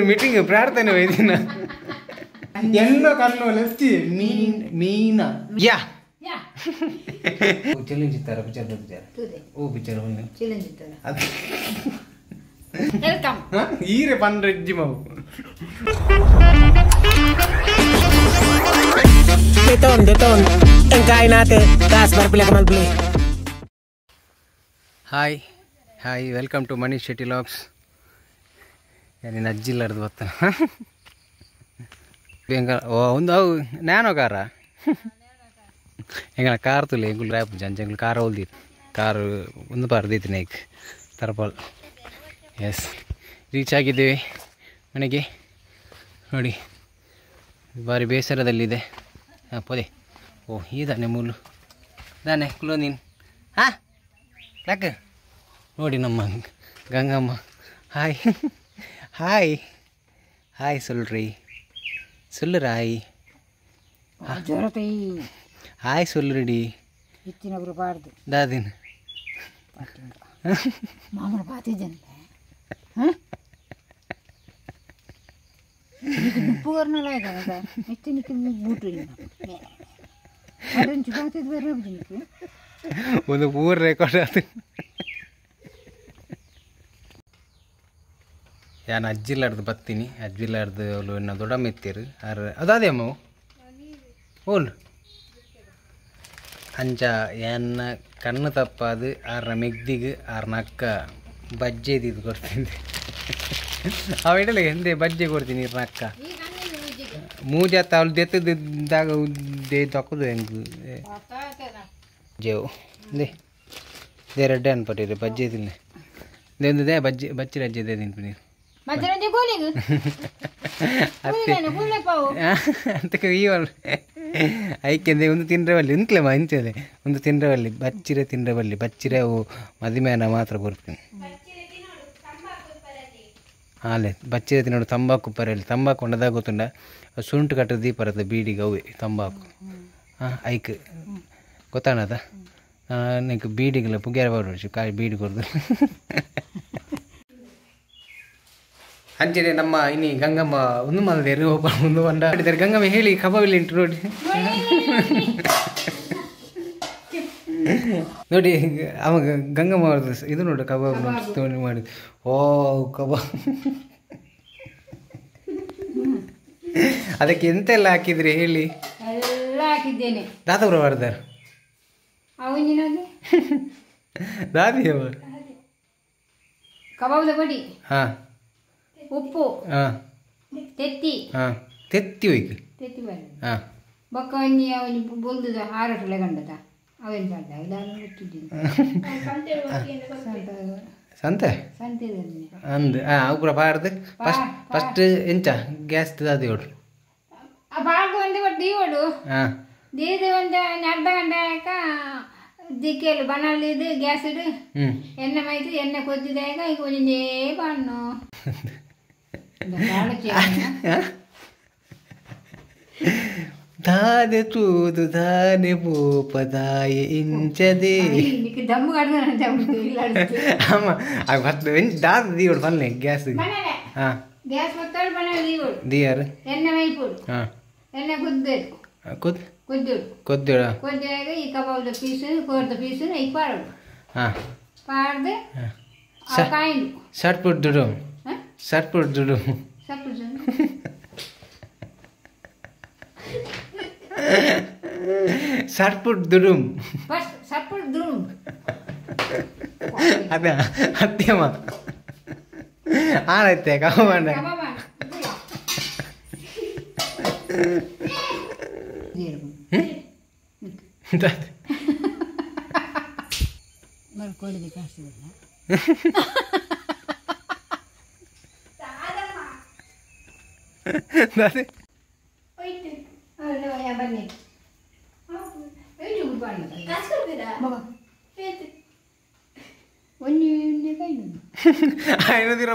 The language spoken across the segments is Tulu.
ಮೀಟಿಂಗ್ ಪ್ರಾರ್ಥನೆ ಹೋಯ್ದಿನ ಎನ್ನೋ ಕಣ್ಣು ಲೆತ್ತಿ ಮೀನ್ ಮೀನ ಯಾ ಚಿಲ್ಲಂಚಿತ್ತಾರ ಪಿಕ್ಚರ್ ಪಿಕ್ಚರ್ ಓ ಪಿಕ್ಚರ್ ಚಿಲ್ಲಂಚಿತ್ತಾರ welcome ಈರೆ ಪನ್ರೆಜ್ಜಿ ಮಾವು Beton, beton. Ang kain natin, taas para pila ka malbili. Hi hi, welcome to Manish Shetty vlogs. ನಿನ್ನ ಅಜ್ಜಿಲ್ಲಾರ್ದು ಬತ್ತ ಓ ಒಂದು ಅವು ನ್ಯಾನೋ ಕಾರ ಎಂಗಳ ಕಾರ್ ತುಲೆ ಎಂಗುಲು ರ್ಯಾಪ್ ಜಂಚ ಎಂಗುಲು ಕಾರ್ ಹೋಲ್ದಿತ್ತು ಕಾರು ಒಂದು ಪಾರ್ದೈತಿ ನೈಕ್ ತರಪಾಲ್. ಎಸ್, ರೀಚ್ ಆಗಿದ್ದೇವೆ ಮನೆಗೆ. ನೋಡಿ ಭಾರಿ ಬೇಸರದಲ್ಲಿದೆ. ಹಾಂ ಪೋದೆ. ಓ ಇದಾನೆ ಮೂಲು ದಾನೆ ಕುಲೋ ನೀನು. ಹಾಂ ಯಾಕೆ ನೋಡಿ ನಮ್ಮ ಗಂಗಮ್ಮ. ಹಾಯ್ ಹಾಯ್ ಹಾಯ್ சொல்றி சொல்லுறாய் ಹಾಯ್ சொல்லுடி ದಾದಿನ ಮಾಮೂಲು ಪಾತಿದ್ದೇನೆ ಒಂದು ಪೂರ ರೆಕಾರ್ಡ್ ಆತು. ಯಾನು ಅಜ್ಜಿಲ್ಲಾರ್ದು ಬತ್ತೀನಿ. ಅಜ್ಜಿಲ್ಲಾರ್ದು ಅವಳು ಇನ್ನು ದೊಡ್ಡಮ್ಮ ಇತ್ತೀರು ಆರ್ ಅದಾದೆ ಅಮ್ಮ ಓಲ್ ಅಂಚ ಎನ್ನ ಕಣ್ಣು ತಪ್ಪಾದು ಆರ್ನ ಮೆಗ್ದಿಗೆ ಆರ್ನ ಅಕ್ಕ ಬಜ್ಜೆ ಇದು ಕೊಡ್ತೀನಿ. ಅವ ಇಡಲಿ ಹಿಂದೆ ಬಜ್ಜೆ ಕೊಡ್ತೀನಿ ಇರ್ನ ಅಕ್ಕ ಮೂಜಾತ ಅವಳು ದೆತ್ತದಾಗ they ತಕ್ಕದು ಹೆಂಗೆ ಜೇವು they they ರೆಡ್ಡೆ ಅನ್ಪಟ್ಟಿರಿ Bajpe ತಿನ್ನೆ they Bajpe ಬಚ್ಚಿ ರಜ್ಜೆ they ತಿನ್ಪಿ ಅಂತಕ್ಕೆ ಈ ಐಕೆಂದೆ ಒಂದು ತಿಂದ್ರೆ ಬಲ್ಲಿ ಇಂತಲೇ ಇಂಚದೆ ಒಂದು ತಿಂದ್ರೆ ಬಲ್ಲಿ ಬಚ್ಚಿರೆ ತಿಂದ್ರೆ ಬಲ್ಲಿ ಬಚ್ಚಿರೆ ಅವು ಮದಿಮೇನ ಮಾತ್ರ ಕೊಡ್ತೀನಿ. ಆಲೆ ಬಚ್ಚಿರೆ ತಿನ್ನೋಡು ತಂಬಾಕು ಪರೆಯಲ್ಲಿ ತಂಬಾಕು ಉಂಡದಾಗ ಗೊತ್ತುಂಡ ಶುಂಠಿ ಕಟ್ಟದ ದೀಪರದ ಬೀಡಿಗೆ ಅವೆ ತಂಬಾಕು. ಹಾಂ ಐಕ್ ಗೊತ್ತಾಣದ నీకు బీడిగిల పుగ్గార ಬಾಡು ಕಾಯಿ ಬೀಡಿ ಕೊಡ್ದು. ಅಂಚನೆ ನಮ್ಮ ಇನಿ ಗಂಗಮ್ಮ ಒಂದು ಮಾಡಿದೆ ಒಬ್ಬ ಒಂದು ಬಂಡ ಮಾಡಿದ್ದಾರೆ. ಗಂಗಮ್ಮ ಹೇಳಿ ಕಬಾಬಿಲ್ ಉಂಟು ನೋಡಿ ನೋಡಿ ಅವಾಗ ಗಂಗಮ್ಮ ಅವ್ರದ್ದು ಇದು ನೋಡು ಕಬಾಬ್ ನೋಡಿ ಮಾಡಿದ್ದು. ಓ ಕಬಾಬ್ ಅದಕ್ಕೆ ಎಂತೆಲ್ಲ ಹಾಕಿದ್ರಿ ಹೇಳಿ? ಎಲ್ಲ ಹಾಕಿದ್ದೇನೆ. ದಾತಪುರ ಮಾಡಿದ್ದಾರೆ ದಾದಿ ಅವರು ಕಬಾಬ್ದ ಪೊಡಿ, ಹಾಂ ಉಪ್ಪು, ಹಾಂ ತೆತ್ತಿ, ಹಾಂ ತೆತ್ತಿ ಹೋಯ್ತು ತೆತ್ತಿ ಬರೋದು, ಹಾಂ ಬೊಕ್ಕ ಒಂಜಿ ಅವನಿ ಬೊಲ್ದುದ ಆರಟಲೆ ಗಂಡದ ಅವೇನು ಪಡ್ದ ಗೊತ್ತಿದ್ದೀನಿ ಸಂತೆ ಸಂತೆ ಅಂದ್ ಹಾಂ ಅವು ಪೂರ ಪಾಡ್ದು ಫಸ್ಟ್ ಫಸ್ಟ್ ಎಂಚ ಗ್ಯಾಸ್ ದಾದಿ ಹೊಡು ಪಾಡ್ದು ಒಂದೇ ಒಟ್ಟು ದೀವಡು ಹಾಂ ದೀದು ಒಂದು ಅರ್ಧ ಗಂಟೆ ಆಯಕ ದಿಕ್ಕೆಲು ಬಣಲಿದ್ದು ಗ್ಯಾಸ್ ಇಡು ಎಣ್ಣೆ ಮೈತು ಎಣ್ಣೆ ಕೊದ್ದಿದಾಗ ಈಗ ಒಂದೇ ಬಣ್ಣು ದಾದೆ ತೂದು ದಾನೆ ಪೋಪದಾಯ ಇಂಚದೆ ದಮ್ಮು ಅಮ್ಮ ಅವು ಫಸ್ಟ್ ದಾದ ದೀವಡು ಪಲ್ಲೆ ಗ್ಯಾಸ್ ಹಾಂ ಗ್ಯಾಸ್ ಮತ್ತಾಡು ಬಣಲೆ ದೀವಡು ದಿಯಾರು ಎಣ್ಣೆ ಮೈಪುಡು ಹಾಂ ಎಣ್ಣೆ ಕುದ್ದೇಡು ಕುದ್ ಕೊದ್ದಿಡು ಕೊದ್ದಿಡ ಕೊದ್ದಿಯಾಗ ಈ ಕಬಾಬ್ದ ಪೀಸು ಕೋರ್ದ ಪೀಸು ಈಗ ಪಾಡು ಹಾಂ ಪಾಡ್ದು ಕಾಯಿಂಡು ಸರ್ಪುಟ್ ದುಡು ಸರ್ಪುಟ್ ದುಡು ಸರ್ಪುಟ್ ಸರ್ಪುಟ್ ದುಡುಂ ಫಸ್ಟ್ ಸರ್ಪುಟ್ ದುಡುಂ ಅದ ಅತ್ಯಮ್ಮ ಆನೈತೆ ಕಬಾಬ್ ఆయన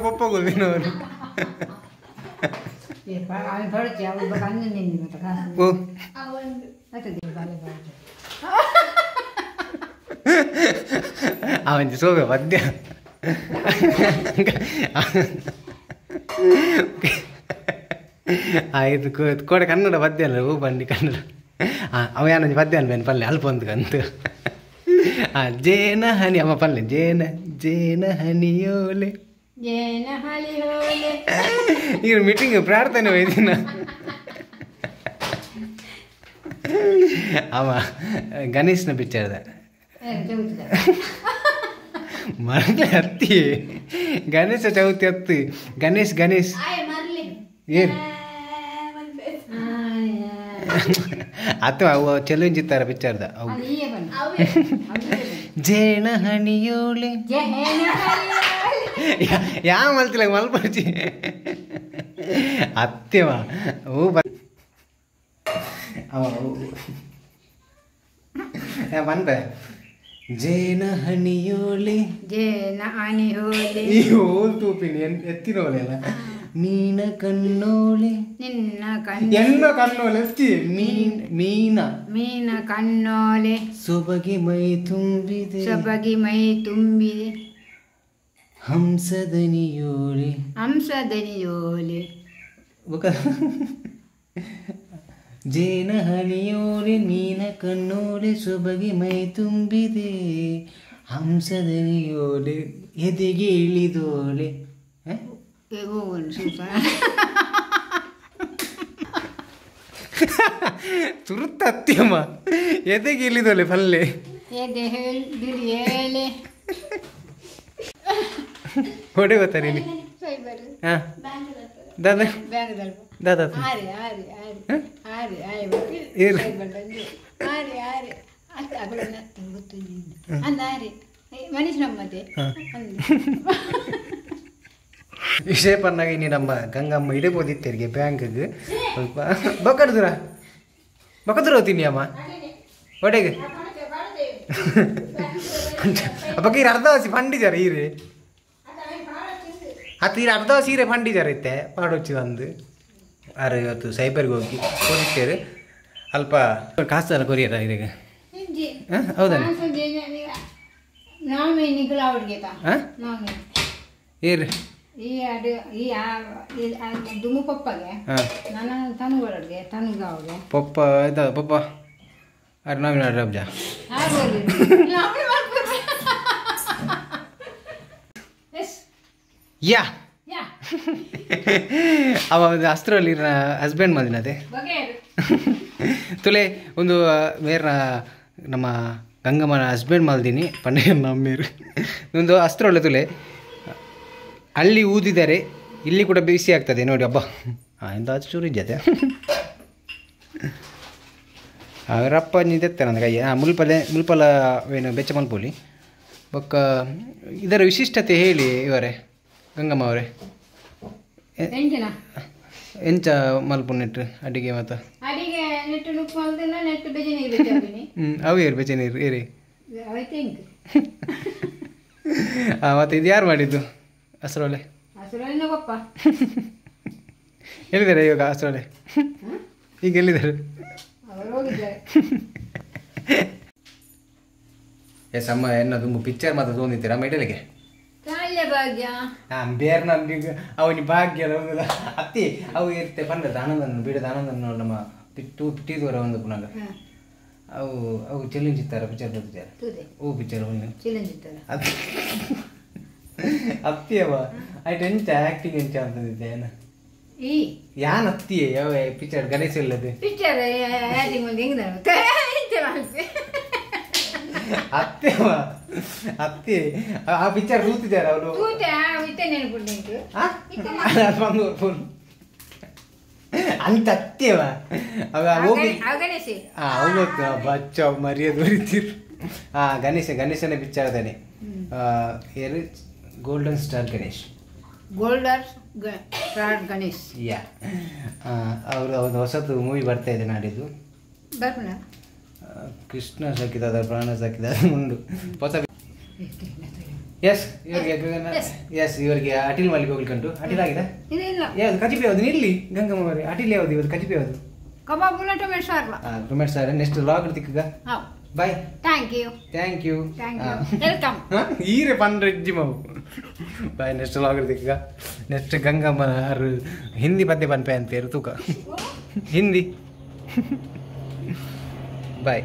ಪಪ್ಪ ಗೊತ್ತಿನವರು ಅವಂಜಿ ಸೋವೆ ಪದ್ಯ. ಆಯ್ತು ಕೋಡೆ ಕನ್ನಡ ಪದ್ಯ ಅಲ್ಲ ಹೂ ಬಂಡಿ ಕನ್ನಡ ಅವ ಯಾನೊಂಜಿ ಪದ್ಯ ಅನ್ಬೇನು ಪಲ್ಲೆ ಅಲ್ಪ ಒಂದು ಕಂತು ಜೇನ ಹನಿ ಅಮ್ಮ ಪಲ್ಲೆ ಜೇನ ಜೇನ ಹನಿಯೋಲೆ ಜೇನ ಹನಿಯೋಲೆ ಈಗ ಮೀಟಿಂಗ್ ಪ್ರಾರ್ಥನೆ ಒಯ್ದಿನ ಅವ ಗಣೇಶನ ಪಿಕ್ಚರ್ದ ಮರಳೆ ಹತ್ತಿ ಗಣೇಶ ಚೌತಿ ಹತ್ತಿ ಗಣೇಶ್ ಗಣೇಶ್ ಏನು ಅಥವಾ ಅವು ಚೆಲುಂಜಿತ್ತಾರ ಪಿಕ್ಚರ್ದ ಅವು ಜೇನ ಹನಿಯೋಳೆ ಯಾವ ಮಲ್ತಿಲ್ಲ ಮಲ್ಪಚ್ಚಿ ಅತ್ತೆವ ಓ ಅವ ಬಂದ ಜೇನ ಹನಿಯೋಳೆ ಜೇನ ಹನಿಯೋಳೆ ಈ ಹೋಲ್ ತೂಪಿನಿ ಎತ್ತಿನೋಲೆಲ್ಲ ಮೀನ ಕಣ್ಣೋಳೆ ನಿನ್ನ ಕಣ್ಣು ಎನ್ನ ಕಣ್ಣೋಲೆ ಎತ್ತಿ ಮೀನ್ ಮೀನ ಮೀನ ಕಣ್ಣೋಲೆ ಸೊಬಗೆ ಮೈ ತುಂಬಿದೆ ಸೊಬಗಿ ಮೈ ತುಂಬಿದೆ ಹಂಸದನಿಯೋಳೆ ಹಂಸದನಿಯೋಲೆ ಜೇನ ಹನಿಯೋಳೆ ಮೀನ ಕಣ್ಣೋಳೆ ಸೊಬಗೆ ಮೈ ತುಂಬಿದೆ ಹಂಸದನಿಯೋಳೆ ಎದೆಗೆ ಇಳಿದೋಳೆ ತುರ್ತ ಅತ್ತಿಯಮ್ಮ ಎದೆಗೆ ಇಳಿದೋಳೆ ಪಲ್ಲೆ ಎದೆ ಹೇಳಿ ಹೊಡೆ ಗೊತ್ತಾ ನೀನು ಹಾಂ ದಾದಾ ದಾದಾ ವಿಷಯ ಪನ್ನಾಗ ಇನ್ನು ನಮ್ಮ ಗಂಗಮ್ಮ ಇಡಬೋದಿತ್ತರಿಗೆ ಬ್ಯಾಂಕ್ಗೆ ಸ್ವಲ್ಪ ಬೊಕ್ಕಡ್ದುರ ಬೊಕ್ಕದೂರ ಹೋಗ್ತೀನಿ ಅಮ್ಮ ಹೊಡೆಗೆ ಬೊಕ್ಕ ಈರು ಅರ್ಧ ಹಸಿ ಫಂಡಿಜಾರ ಈರೆ ಅತ್ತ ಈರು ಅರ್ಧ ಸೀರೆ ಫಂಡಿಜಾರ ಇತ್ತೆ ಪಾಡೊಚ್ಚಿ ಬಂದು ಆರು ಇವತ್ತು ಸೈಬರ್ಗೆ ಹೋಗಿ ಹೋಗಿತ್ತೇರು ಅಲ್ಪ ಕಾಸು ಕೊರಿಯರ ಇದೀಗ ಹಾಂ ಹೌದಾ ಹಾಂ ಏರು ಈ ಅದು ಈ ದುಮ್ಮು ಪಪ್ಪಗೆ ನನ್ನ ತನುಗಳಿಗೆ ತನುಗಾವಗೆ ಪಪ್ಪ ಆಯ್ತಾ ಪಪ್ಪ ಅರೆ ನಾವಿನ ರಬ್ಜ ಯಾ ಅವ ಅಸ್ತ್ರಲ್ಲಿ ಹಸ್ಬೆಂಡ್ ಮದಿನದೆ ತುಲೆ ಒಂದು ಬೇರೆ ನಮ್ಮ ಗಂಗಮ್ಮನ ಹಸ್ಬೆಂಡ್ ಮಲ್ದಿನಿ ಪಂಡೆ ನಮ್ಮೀರು ಒಂದು ಅಸ್ತ್ರೊಳ್ಳೆ ತುಲೆ ಅಲ್ಲಿ ಊದಿದರೆ ಇಲ್ಲಿ ಕೂಡ ಬಿಸಿ ಆಗ್ತದೆ ನೋಡಿ ಅಬ್ಬ ಹಾಂ ಎಂತ ಚೂರು ಇಜ್ಜತೆ ರಪ್ಪ ತೆತ್ತ ನನ್ನ ಕೈ ಹಾಂ ಮುಲ್ಪಲೆ ಮುಲ್ಪಲ ಏನು ಬೆಚ್ಚ ಮಲ್ಪೋಲಿ ಬೊಕ್ಕ ಇದರ ವಿಶಿಷ್ಟತೆ ಹೇಳಿ ಇವರೇ ಗಂಗಮ್ಮ ಅವರೇ ಎಂಚ ಮಲ್ಪು ನೆಟ್ಟು ಅಡಿಗೆ ಮಾತ ಅಡಿಗೆ ನೆಟ್ಟು ನುಪ್ಪು ಮಲ್ದಿನ ನೆಟ್ಟು ಬೆಜೆ ನೀರು ಬೆಚ್ಚ ಹ್ಞೂ ಅವು ಏರು ಬೆಚ್ಚ ನೀರು ಏರಿ ಹಾಂ ಮತ್ತು ಇದು ಯಾರು ಮಾಡಿದ್ದು ಹಸ್ರೋಲೆ ಹಸ್ರೋಲೆ ಪಪ್ಪ ಎಲ್ಲಿದ್ದಾರೆ ಇವಾಗ ಹಸ್ರೋಲೆ ಈಗ ಎಲ್ಲಿದ್ದಾರೆ ಎಸ್ ಅಮ್ಮ ಎನ್ನ ತುಂಬ ಪಿಕ್ಚರ್ ಮಾತ್ರ ತೊಗೊಂಡಿದ್ದೀರಾ ಮೆಡಲಿಗೆ ಭಾಗ್ಯ ಹಾಂ ಬೇರೆ ನನ್ಗೆ ಅವನಿ ಭಾಗ್ಯ ಅತ್ತಿ ಅವು ಇರುತ್ತೆ ಪಂಡದ ಆನಂದನ್ನು ಬಿಡದ ಆನಂದನ್ನು ನಮ್ಮ ಪಿಟ್ಟು ಪಿಟ್ಟಿದವರ ಒಂದು ಪುನಃ ಅವು ಅವು ಚೆಲ್ಲುಂಚಿತ್ತಾರೆ ಪಿಕ್ಚರ್ ಬರ್ತಿದ್ದಾರೆ ಓ ಪಿಕ್ಚರ್ ಒಂದು ಅದು ಅತ್ತಿಯವ ಆಯ್ತು ಎಂಚ ಆ್ಯಕ್ಟಿಂಗ್ ಎಂಚ ಅಂತಂದಿದ್ದೆ ಏನು ಈ ಯಾನ್ ಅತ್ತಿಯೇ ಯಾವ ಪಿಕ್ಚರ್ ಗಣೇಶ ಇಲ್ಲದೆ ಪಿಕ್ಚರ್ ಆ್ಯಕ್ಟಿಂಗ್ ಒಂದು ಹೆಂಗೆ ಅತ್ತೆವ ಅತ್ತೆ ಆ ಪಿಕ್ಚರ್ ತೂತಿದ್ದಾರೆ ಅವರು ಅಂತ ಅತ್ತೆವ ಅವ ಗಣೇಶ ಗೊತ್ತು ಬಚ್ಚ ಮರ್ಯಾದೆ ಬರೀತೀರು ಹಾಂ ಗಣೇಶ ಗಣೇಶನ ಪಿಕ್ಚರ್ ಅದೇನೆ ಏನು golden star Ganesh golden star Ganesh ಯಾ ಅವರು ಒಂದು ಹೊಸದು ಮೂವಿ ಬರ್ತಾ ಇದೆ ನಾಡಿದ್ದು ಬರ್ಪಣ ಕೃಷ್ಣ ಸಾಕಿದ ಪ್ರಾಣ ಸಾಕಿದ ಉಂಡು ಹೊಸ ಎಸ್ ಇವರಿಗೆ ಎಸ್ ಇವರಿಗೆ ಅಟಿಲ್ ಮಾಡ್ಲಿಕ್ಕೆ ಹೋಗ್ಲಿಕ್ಕುಂಟು ಅಟಿಲ್ ಆಗಿದೆ ಯಾವುದು ಕಜಿಪಿ ಯಾವುದು ಇಲ್ಲಿ ಗಂಗಮ್ಮ ಅವರೇ ಅಟಿಲ್ ಯಾವುದು ಇವತ್ತು ಕಜಿಪಿ ಯಾವುದು ಕಬಾಬ್ ಟೊಮೆಟೊ ಸಾರು ಟೊಮೆಟೊ ಸಾರು ನೆಕ್ಸ್ಟ್ ಲಾಗ್ ತಿಕ್ಕಗ ಹಾಂ Bye. Thank you. Thank you. Thank you. Welcome. ಈರೆ ಪಂಡ್ರೆ ಇಜ್ಜಿ ಮಾವು. ಬಾಯ್, ನೆಕ್ಸ್ಟ್ ಲಾಗ್ ದಿಕ್ಕ. ನೆಕ್ಸ್ಟ್ ಗಂಗಮ್ಮ ಅರು ಹಿಂದಿ ಪದ್ಯ ಪನ್ಪೆ ಅಂತೇರು ತೂಕ ಹಿಂದಿ. ಬಾಯ್.